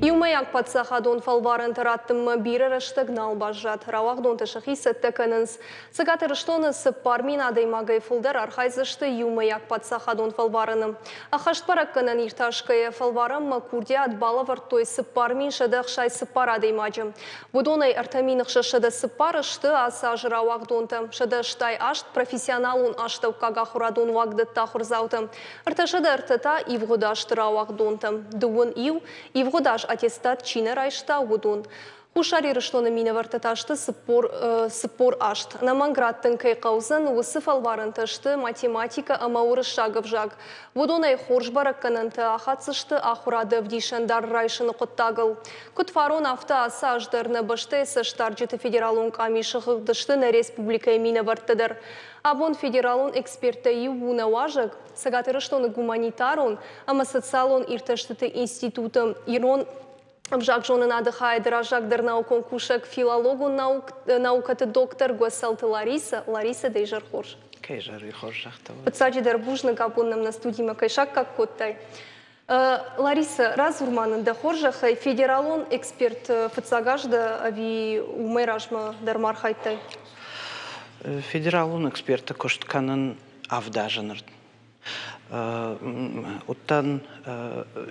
Иумӕйаг паддзахадон фӕлварӕнтӕ раттынмӕ бирӕ рӕстӕг нал баззад. Рауагъдонтӕ сӕхи цӕттӕ кӕнынц. Цӕгат Ирыстоны 4000 адӕймагӕй фылдӕр архайдзысты иумӕйаг паддзахадон фӕлварӕны. Ӕххӕст бӕрӕггӕнӕн иртасгӕйӕ фӕлварӕнмӕ курдиат балӕвӕрдтой 4164 адӕймаджы. Уыдонӕй 3604 сты ацы азы рауагъдонтӕ, 188 профессионалон астӕуккаг ахуырадон уагдӕтты ахуырдзаутӕ. 303 та ивгъуыд азты рауагъдонтӕ, 21 ивгъуыд аз аттестат чи нӕ райста, уыдон. Хуссар Ирыстоны минӕвӕрттӕ та сты 48. Ӕнӕмӕнг раттын кӕй хъӕудзӕн, уыцы фӕлварӕнтӕ сты математикӕ ӕмӕ уырыссаг ӕвзаг. Уыдонӕй хорз бӕрӕггӕнӕнтӕ ахӕцдзысты ахуырады ӕвдисӕндар райсыны хъуыддагыл. Куыд фарон, афтӕ ацы аз дӕр нӕ бӕстӕйы цӕстдарджыты федералон къамисы хыгъд сты нӕ республикӕйы минӕвӕрттӕ дӕр. Абон федералон эксперттӕй иу у нӕ уазӕг, Цӕгат Ирыстоны гуманитарон ӕмӕ социалон иртӕстыты институты ирон ӕвзагзонынады хайады раззагдӕр наукон кусӕг, филологон наукӕты доктор Гуӕцӕлты Ларисӕ. Ларисӕ, дӕ изӕр хорз. Кӕй зӕр хорз загъта. Фыццаджыдӕр бузныг, абон нӕм нӕ студимӕ кӕй саккаг кодтай. Лариса, радзур ма нын дӕ хорзӕхӕй, федералон эксперт фыццаг аз дӕ ӕви уымӕй размӕ дӕр ма архайдтай? Федералон эксперты куыст кӕнын авд азы ныр. Уыдтӕн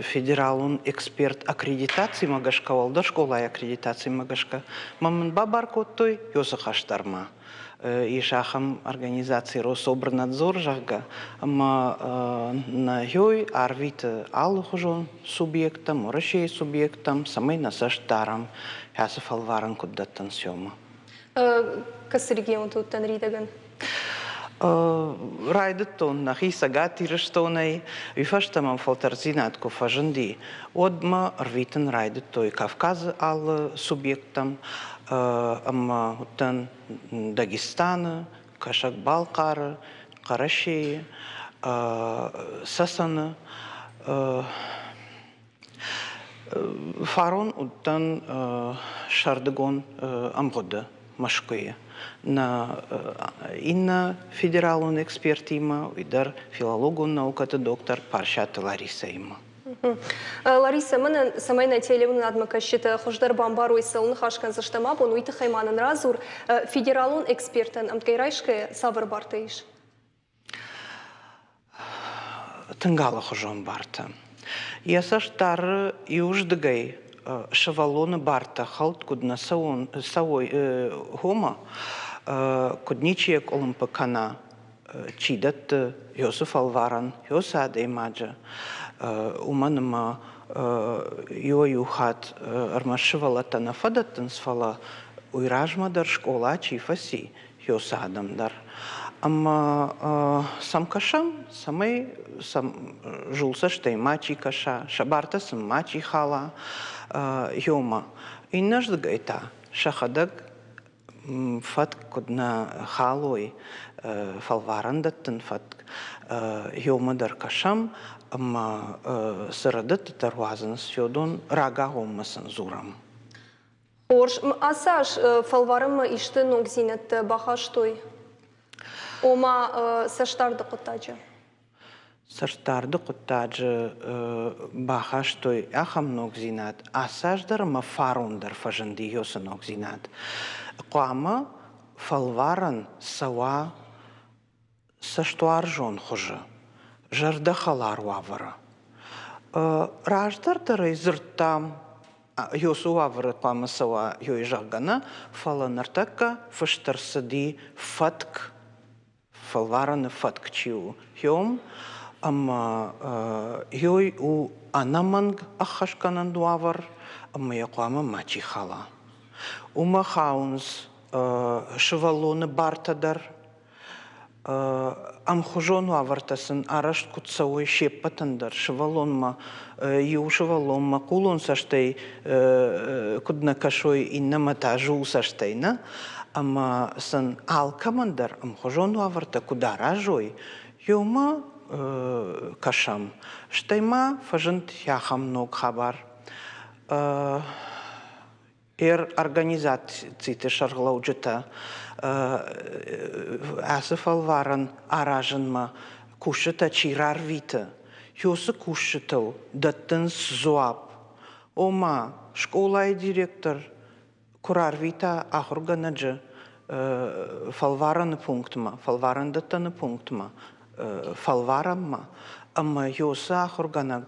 федералон эксперт аккредитацимӕ гӕсгӕ, уӕлдӕр скъолайы аккредитацимӕ гӕсгӕ мӕ мын бабар кодтой Ёсы хӕстӕрмӕ. Ис ахӕм организаци Рособрнадзор, зӕгъгӕ, ӕмӕ нӕ ёй арвиты алыхуызон субъекттӕм, Уӕрӕсейы субъекттӕм, цӕмӕй нӕ цӕст дарӕм, ацы фӕлварӕн куыд дӕттынц ёмӕ. Кӕцы регионты уыдтӕ ныридӕгӕн? Райдыдтон нӕхи Цӕгат Ирыстонӕй. Уый фӕстӕ мӕм фӕлтӕрддзинад куы фӕзынди, уӕд мӕ ӕрвитын райдыдтой Кавказы алы субъекттӕм ӕмӕ уыдтӕн Дагестаны, Кӕсӕг-Балхъары, Хъӕрӕсейы, Цӕцӕны. Фарон уыдтӕн сӕрдыгон ӕмгъуыды Мӕскуыйы. Нӕ иннӕ федералон экспертимӕ, уый дӕр филологон наукӕты доктор Парсиаты Ларисӕимӕ. Ларисӕ, мӕнӕн цӕмӕй нӕ телеуынынадмӕ кӕсджытӕ хуыздӕр бамбарой, цӕуыл ныхас кӕндзыстӕм абон, уый тыххӕй ма нын радзур, федералон экспертӕн ӕмткӕй райсгӕйӕ цавӕр бартӕ ис? Тынг алыхуызон бартӕ. Йӕ цӕст дары иуыздыгӕй сывӕллоны бартӕ хӕлд куыд нӕ цӕуой хомӕ, куыд ничи йӕ къуылымпы кӕна, чи дӕтты Йосы фӕлварӕн, Йосы адӕймаджы, уымӕн ӕмӕ иуӕй-иу хатт ӕрмӕст сывӕллӕттӕ нӕ фӕдӕттынц, фӕлӕ уый размӕ дӕр скъола чи фӕци, Ёсы адӕм дӕр. Ӕмӕ сӕм кӕсӕм, цӕмӕй сӕм зулцӕстӕй мачи кӕса, сӕ бартӕ сын мачи хала ёмӕ. Иннӕрдыгӕй та сӕхӕдӕг фӕтк куыд нӕ халой, фӕлварӕн дӕттын фӕтк, ёмӕ дӕр кӕсӕм ӕмӕ цы рӕдыдтытӕ руадзынц, уыдон рагагъоммӕ сын дзурӕм. Хорз. Ацы аз фӕлварӕнмӕ исты ногдзинӕдтӕ бахастой? Ома цӕстдарды хъуыддаджы? Цӕстдарды хъуыддаджы бахастой ахӕм ногдзинад. Ацы аз дӕр ӕмӕ фарон дӕр фӕзынди уыцы ногдзинад. Хъуамӕ фӕлварӕн цӕуа цӕстуарзон хуызы, зӕрдӕхӕлар уавӕры. Раздӕр дӕр ӕй дзырдтам, Ёсы уавӕры хъуамӕ цӕуа ёй зӕгъгӕ нӕ, фӕлӕ ныртӕккӕ фыст ӕрцыди фӕтк, фӕлварӕны фӕтк чи у, ём, ӕмӕ ёй у ӕнӕмӕнг ӕххӕстгӕнӕн уавӕр, ӕмӕ йӕ хъуамӕ мачи хала. Уымӕ хауынц сывӕллоны бартӕ дӕр, ӕмхуызон уавӕртӕ сын арӕзт куыд цӕуой се ппӕтӕн дӕр сывӕллонмӕ иу сывӕллонмӕ хъулон цӕстӕй куыд нӕ кӕсой, иннӕмӕ та зул цӕстӕй нӕ, ӕмӕ сын алкӕмӕн дӕр ӕмхуызон уавӕртӕ куыд аразой, иумӕ кӕсӕм. Стӕй ма фӕзынд ахӕм ног хабар. Организациты сӕргълӕуджытӕ ацы фӕлварӕн аразынмӕ кусджытӕ чи рарвиты, уыцы кусджытыл дӕттынц дзуапп. Ома, скъолайы директор куы рарвита ахуыргӕнӕджы фӕлварӕны пунктмӕ, фӕлварӕндӕттӕны пунктмӕ, фӕлварӕнмӕ, ӕмӕ уыцы ахуыргӕнӕг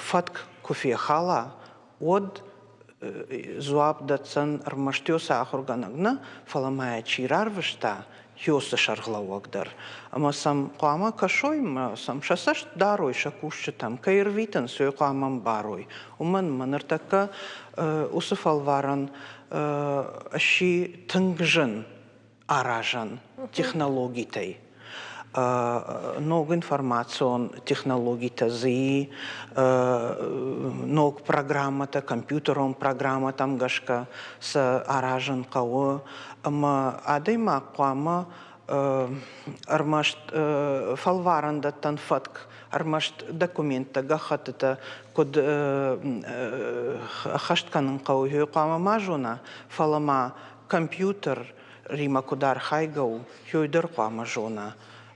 фӕтк куы фехала, уӕд дзуапп дӕтдзӕн ӕрмӕст уыцы ахуыргӕнӕг нӕ, фӕлӕ ма йӕ чи рарвыста, уыцы сӕргълӕууӕг дӕр. Ӕмӕ сӕм хъуамӕ кӕсой ӕмӕ сӕм сӕ цӕст дарой сӕ кусджытӕм, кӕй ӕрвитынц, уый хъуамӕ ӕмбарой. Уымӕн ӕмӕ ныртӕккӕ уыцы фӕлварӕн сси тынг зын аразӕн технологитӕй. Ног информацион технологитӕ дзы и, ног программӕтӕ, компьютерон программӕтӕм гӕсгӕ сӕ аразын хъӕуы. Ӕмӕ адӕймаг хъуамӕ ӕрмӕст фӕлварӕндӕттӕн фӕтк, ӕрмӕст документтӕ, гӕххӕттытӕ куыд ӕххӕст кӕнын хъӕуы, уый хъуамӕ ма зона, фӕлӕ ма компьютеримӕ куыд архайгӕ у, уый дӕр хъуамӕ зона.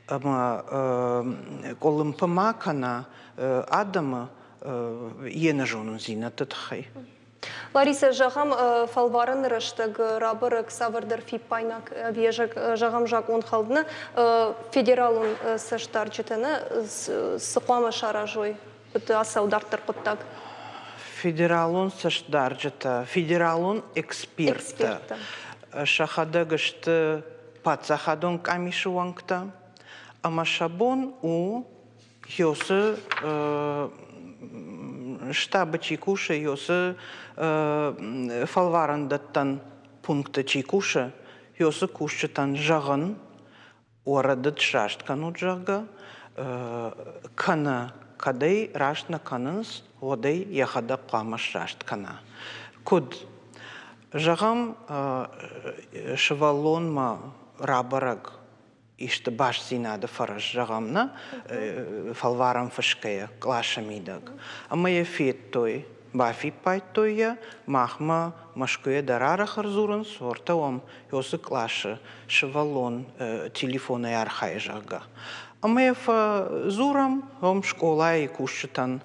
Ӕмӕ къуылымпы ма кӕна адӕмы йе нӕзондзинӕдты тыххӕй. Ларисӕ, зӕгъӕм, фӕлварӕны рӕстӕг рабӕрӕг цавӕрдӕр фиппаинаг ӕви, зӕгъӕм, закъонхӕлд нӕ федералон цӕстдарджытӕ нӕ цы хъуамӕ саразой, куыд ацӕуы дарддӕр хъуыддаг? Федералон цӕстдарджытӕ, федералон эксперттӕ сӕхӕдӕг сты паддзахадон къамисы уӕнгтӕ ӕмӕ сӕ бон у Ёсы штабы чи кусы, ёсы фӕлварӕндӕттӕн пункты чи кусы, ёсы кусджытӕн зӕгъын, уӕрӕдыд сраст кӕнут, зӕгъгӕ, кӕнӕ кӕд ӕй раст нӕ кӕнынц, уӕд ӕй йӕхӕдӕг хъуамӕ сраст кӕна. Куыд? Зӕгъӕм, сывӕллонмӕ рабӕрӕг исты бастдзинады фӕрӕз, зӕгъӕм, нӕ фӕлварӕн фысгӕйӕ къласы мидӕг. Ӕмӕ йӕ федтой, бафиппайдтой йӕ, махмӕ Мӕскуыйӕ дӕр арӕх ӕрдзурынц, уӕртӕ уӕм уыцы къласы сывӕллон телефонӕй архайы, зӕгъгӕ. Ӕмӕ йӕ фӕдзурӕм уым скъолайы кусджытӕн,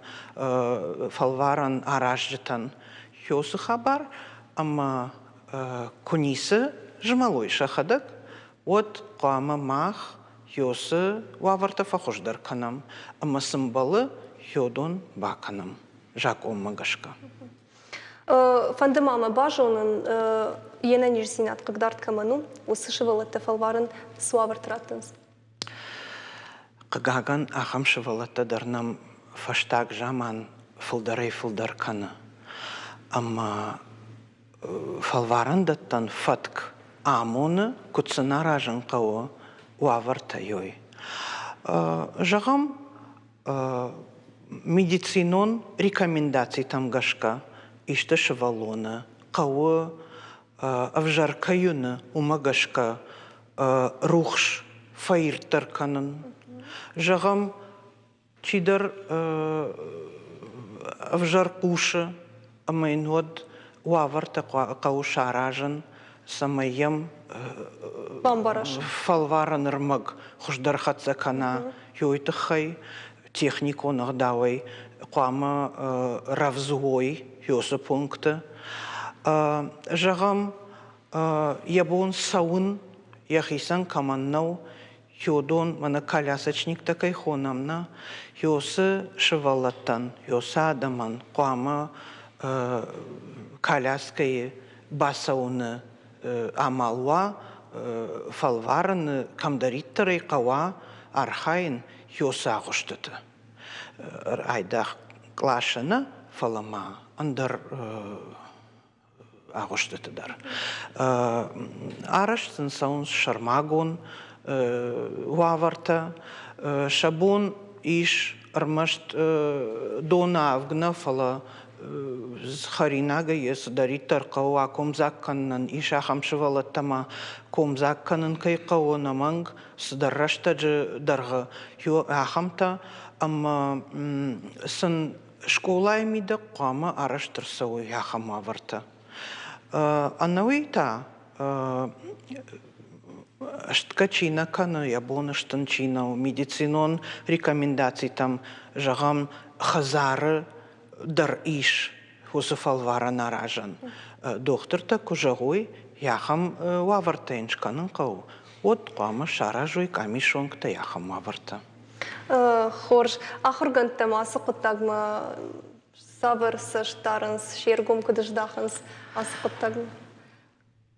фӕлварӕн аразджытӕн уыцы хабар, ӕмӕ куы ницы змӕлой сӕхӕдӕг, уӕд хъуамӕ мах уыцы уавӕртӕ фӕхуыздӕр кӕнӕм ӕмӕ цы мбӕлы, уыдон бакӕнӕм закъонмӕ гӕсгӕ. Фӕнды ма мӕ базонын, йе нӕниздзинад хъыгдард кӕмӕн у, уыцы сывӕллӕттӕ фӕлварын цы уавӕрты раттынц? Хъыгагӕн, ахӕм сывӕллӕттӕ дӕр нӕм фӕстаг заман фылдӕрӕй-фылдӕр кӕны. Ӕмӕ фӕлварӕндӕттӕн фӕтк амоны, куыд сын аразын хъӕуы уавӕртӕ ёй. Зӕгъӕм, медицинон рекомендацитӕм гӕсгӕ исты сывӕллоны хъӕуы ӕвзӕр кӕй уыны, уымӕ гӕсгӕ рухс фӕирддӕр кӕнын. Зӕгъӕм, чидӕр ӕвзӕр хъусы ӕмӕ йын уӕд уавӕртӕ хъӕуы саразын, цӕмӕй йӕм фӕлварӕн ӕрмӕг хуыздӕр хӕццӕ кӕна, уый тыххӕй техникон ӕгъдауӕй хъуамӕ рӕвдз уой уыцы пункты. Зӕгъӕм, йӕ бон цӕуын йӕхицӕн кӕмӕн нӕу, уыдон мӕнӕ колясочниктӕ кӕй хонӕм, нӕ, уыцы сывӕллӕттӕн, уыцы адӕмӕн хъуамӕ коляскӕйы бацӕуыны амал уа, фӕлварыны кӕмдӕриддӕр ӕй хъӕуа архайын уыцы агъуыстыты. Айдагъ къласы нӕ, фӕлӕ ма ӕндӕр агъуыстыты дӕр. Арӕзт сын цӕуынц сӕрмагонд уавӕртӕ. Сӕ бон ис ӕрмӕст доны авг нӕ, фӕлӕ хӕринагӕй йӕ цыдӕриддӕр хъӕуы акомдзаг кӕнынӕн. Ис ахӕм сывӕллӕттӕ ма комдзаг кӕнын кӕй хъӕуы ӕнӕмӕнг цыдӕр рӕстӕджы дӕргъы, ахӕмтӕ ӕмӕ сын скъолайы мидӕг хъуамӕ арӕзт ӕрцӕуой ахӕм уавӕртӕ. Ӕнӕуый та стгӕ чи нӕ кӕны, йӕ бон стын чи нӕу, медицинон рекомендацитӕм, зӕгъӕм, хӕдзары. дӕр ис уыцы фӕлварӕн аразӕн. Дохтыртӕ куы зӕгъой, ахӕм уавӕртӕ йын скӕнын хъӕуы, уӕд хъуамӕ саразой къамисонгтӕ ахӕм уавӕртӕ. Хорз. Ахуыргӕндтӕм ацы хъуыддагмӕ цавӕр цӕст дарынц, се ргом куыд здахынц ацы хъуыддагмӕ?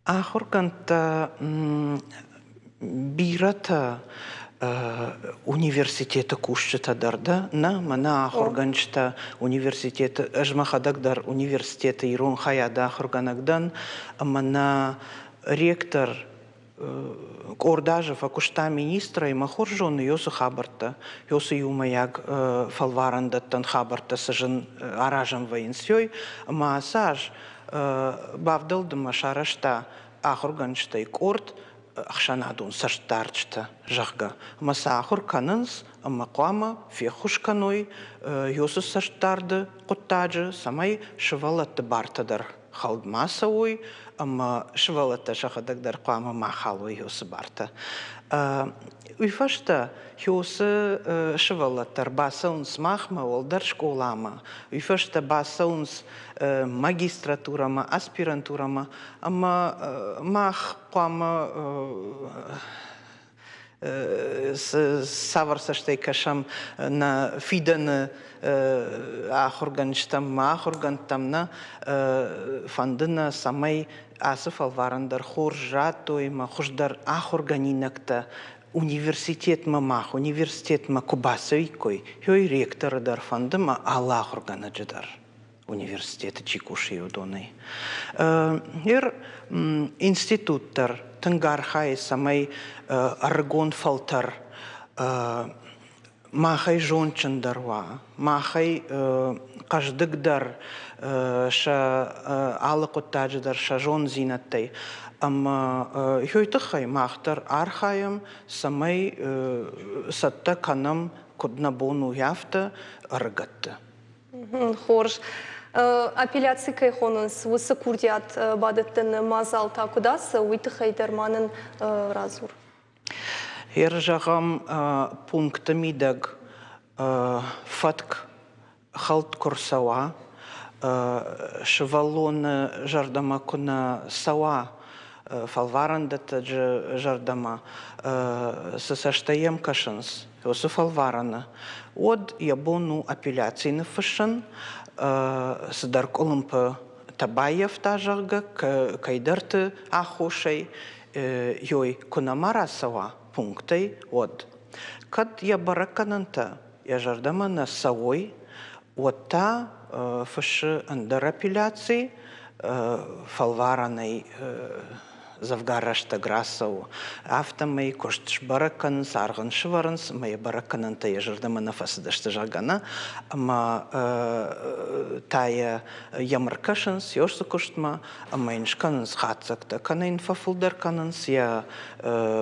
Ахуыргӕндтӕ бирӕтӕ университеты кусджытӕ дӕр дӕ, нӕ, мӕнӕ ахуыргӕнджытӕ университеты, ӕз мӕхӕдӕг дӕр университеты ирон хайады ахуыргӕнӕг дӕн, ӕмӕ нӕ ректор къорд азы фӕкуыста министрӕй, мӕ хорз зоны ёсы хабӕрттӕ, ёсы иумӕйаг фӕлварӕндӕттӕн хабӕрттӕ цы зын аразӕн вӕййынц, ёй, ӕмӕ ацы аз бавдӕлдымӕ сарӕзта ахуыргӕнджытӕй къорд ӕхсӕнадон цӕстдарджытӕ, зӕгъгӕ, ӕмӕ сӕ ахуыр кӕнынц ӕмӕ хъуамӕ феххуыс кӕной ёсы цӕстдарды хъуыддаджы, цӕмӕй сывӕллӕтты бартӕ дӕр хӕлд ма цӕуой ӕмӕ сывӕллӕттӕ сӕхӕдӕг дӕр хъуамӕ ма халой уыцы бартӕ. Уый фӕстӕ уыцы сывӕллӕттӕ ӕрбацӕуынц махмӕ уӕлдӕр скъоламӕ, уый фӕстӕ бацӕуынц магистратурӕмӕ, аспирантурӕмӕ ӕмӕ мах хъуамӕ цавӕр цӕстӕй кӕсӕм нӕ фидӕны ахуыргӕнджытӕм, ма ахуыргӕндтӕм нӕ фӕнды нӕ, цӕмӕй ацы фӕлварӕн дӕр хорз радтой ӕмӕ хуыздӕр ахуыргӕнинӕгтӕ университетмӕ мах университетмӕ куы бацӕуиккой, уый ректоры дӕр фӕнды ӕмӕ алы ахуыргӕнӕджы дӕр. Университеты чи кусы, уыдонӕй. Ныр институт дӕр тынг архайы, цӕмӕй ӕрыгон фӕлтӕр махӕй зондджындӕр уа, махӕй хъӕздыгдӕр сӕ алы хъуыддаджы дӕр сӕ зонддзинӕдтӕй. Ӕмӕ уый тыххӕй мах дӕр архайӕм, цӕмӕй цӕттӕ кӕнӕм, куыд нӕ бон у, афтӕ ӕрыгӕтты. Хорз. Апелляци кӕй хонынц, уыцы курдиат бадӕттыны мадзал та куыд ацӕуы, уый тыххӕй дӕр ма нын радзур. Ер зӕгъӕм, пункты мидӕг фӕтк хӕлд куы рцӕуа, сывӕллоны зӕрдӕмӕ куы нӕ цӕуа, фӕлварӕндӕттӕджы зӕрдӕмӕ цы цӕстӕй йӕм кӕсынц, уыцы фӕлварӕны, уӕд йӕ бон у апелляци ныффыссын, цыдӕр къуылымпытӕ баййӕфта, зӕгъгӕ, кӕйдӕрты аххосӕй, ёй куы нӕма рацӕуа пунктӕй, уӕд. Кӕд йӕ бӕрӕггӕнӕнтӕ йӕ зӕрдӕмӕ нӕ цӕуой, уӕд та фыссы ӕндӕр апелляци, фӕлварӕнӕй дзӕвгар рӕстӕг рацӕуы. Афтӕмӕй куыст сбӕрӕг кӕнынц, аргъ ын сывӕрынц, ӕмӕ йӕ бӕрӕггӕнӕнтӕ йӕ зӕрдӕмӕ нӕ фӕцыдысты, зӕгъгӕ, нӕ. Ӕмӕ та йӕ йӕм ӕркӕсынц ёсты куыстмӕ ӕмӕ йын скӕнынц хатдзӕгтӕ, кӕнӕ йын фӕфылдӕр кӕнынц йӕ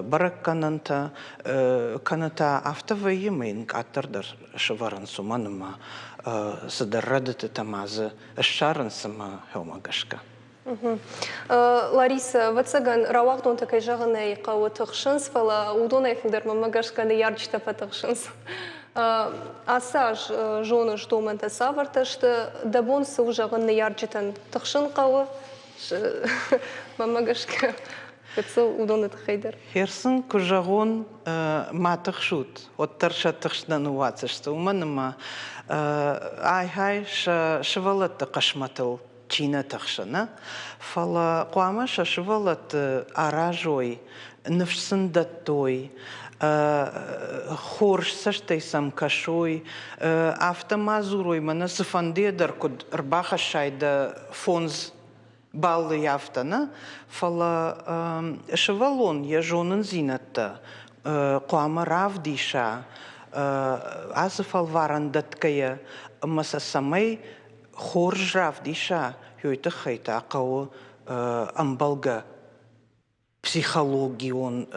бӕрӕггӕнӕнтӕ, кӕнӕ та афтӕ вӕййы, ӕмӕ йын къаддӕр дӕр сывӕрынц, уымӕн ӕмӕ цыдӕр рӕдыдтытӕ ма дзы ссарынц ӕмӕ уымӕ гӕсгӕ. Ларисӕ, ӕвӕццӕгӕн, рауагъдонтӕ, кӕй зӕгъын ӕй хъӕуы, тыхсынц, фӕлӕ уыдонӕй фылдӕр мӕнмӕ гӕсгӕ ныййарджытӕ фӕтыхсынц. Ацы аз зоныс, домӕнтӕ цавӕртӕ сты, дӕ бон цы у зӕгъын ныййарджытӕн? Тыхсын хъӕуы, мӕнмӕ гӕсгӕ, гыццыл уыдоны тыххӕй дӕр. Херсын, куы зӕгъон, ма тыхсут, уӕддӕр сӕ тыхст нӕ ныууадздзысты, уымӕн ӕмӕ ай-гьай сӕ сывӕллӕтты хъысмӕтыл чи нӕ тыхсы, нӕ, фӕлӕ хъуамӕ сӕ сывӕллӕтты аразой, ныфс сын дӕттой, хорз цӕстӕй сӕм кӕсой, афтӕ ма дзурой, мӕнӕ цыфӕндыйӕ дӕр куыд ӕрбахӕссай дӕ фондз баллы афтӕ нӕ, фӕлӕ сывӕллон йӕ зонындзинӕдтӕ хъуамӕ равдиса ацы фӕлварӕн дӕтгӕйӕ ӕмӕ сӕ цӕмӕй хорз равдиса, уый тыххӕй та хъӕуы ӕмбӕлгӕ психологион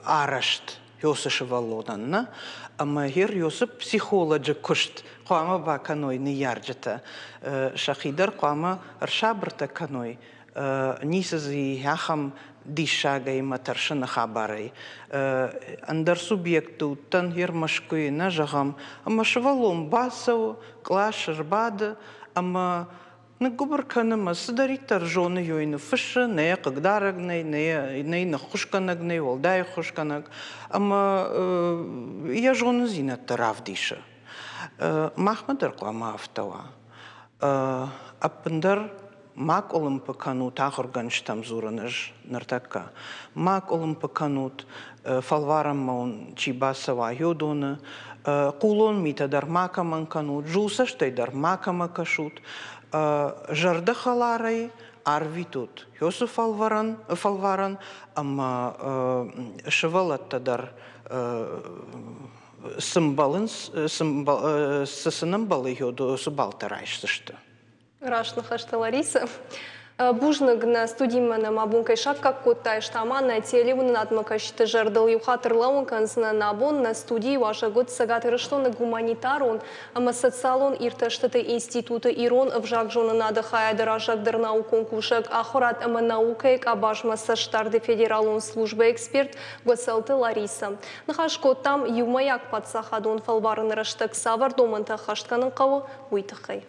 арӕзт уыцы сывӕллонӕн, нӕ? Ӕмӕ гъер уыцы психолоджы куыст хъуамӕ бакӕной ныййарджытӕ, сӕхи дӕр хъуамӕ ӕрсабыртӕ кӕной. Ницы дзы и ахӕм диссагӕй мӕ тӕрсыны хабарӕй. Ӕндӕр субъектты уыдтӕн гъер Мӕскуыйы нӕ зӕгъӕм, ӕмӕ сывӕллон бацӕуы, къласы рбады ӕмӕ ныггуыбыр кӕны мӕ цыдӕриддӕр зоны, ёй ныффыссы, нӕ йӕ хъыгдарӕг нӕй, нӕ йын ӕххуысгӕнӕг нӕй, уӕлдай ӕххуысгӕнӕг, ӕмӕ йӕ зонындзинӕдтӕ равдисы. Махмӕ дӕр хъуамӕ афтӕ уа. Ӕппындӕр ма къуылымпы кӕнут ахуыргӕнджытӕм дзурын ӕз ныртӕккӕ. Ма къуылымпы кӕнут, фӕлварӕнмӕ уын чи бацӕуа йодоны, хъулон митӕ дӕр макӕмӕн кӕнут, зулцӕстӕй дӕр макӕмӕ кӕсут, зӕрдӕхӕларӕй арвитут уыцы фӕлварӕн, фӕлварӕн ӕмӕ сывӕллӕттӕ дӕр цы мбӕлынц, цы сын ӕмбӕлы, уыцы баллтӕ райсдзысты. Раст ныхӕстӕ, Ларисӕ. Бузныг, нӕ студимӕ нӕм абон кӕй саккаг кодтай, ма нӕ телеуынынадмӕ кӕсджыты зӕрдыл иу хатт ӕрлӕууын кӕндзынӕн. Абон нӕ студийы уазӕг уыд Цӕгат Ирыстоны гуманитарон ӕмӕ социалон иртӕстыты институты ирон ӕвзагзонынады хайады раззагдӕр наукон кусӕг, ахуырад ӕмӕ наукӕйы къабазмӕ цӕстдарды федералон службӕйы эксперт Гуӕцӕлты Ларисӕ. Ныхас кодтам, иумӕйаг паддзахадон фӕлварыны рӕстӕг цавӕр домӕнтӕ ӕххӕст кӕнын хъӕуы, уый тыххӕй.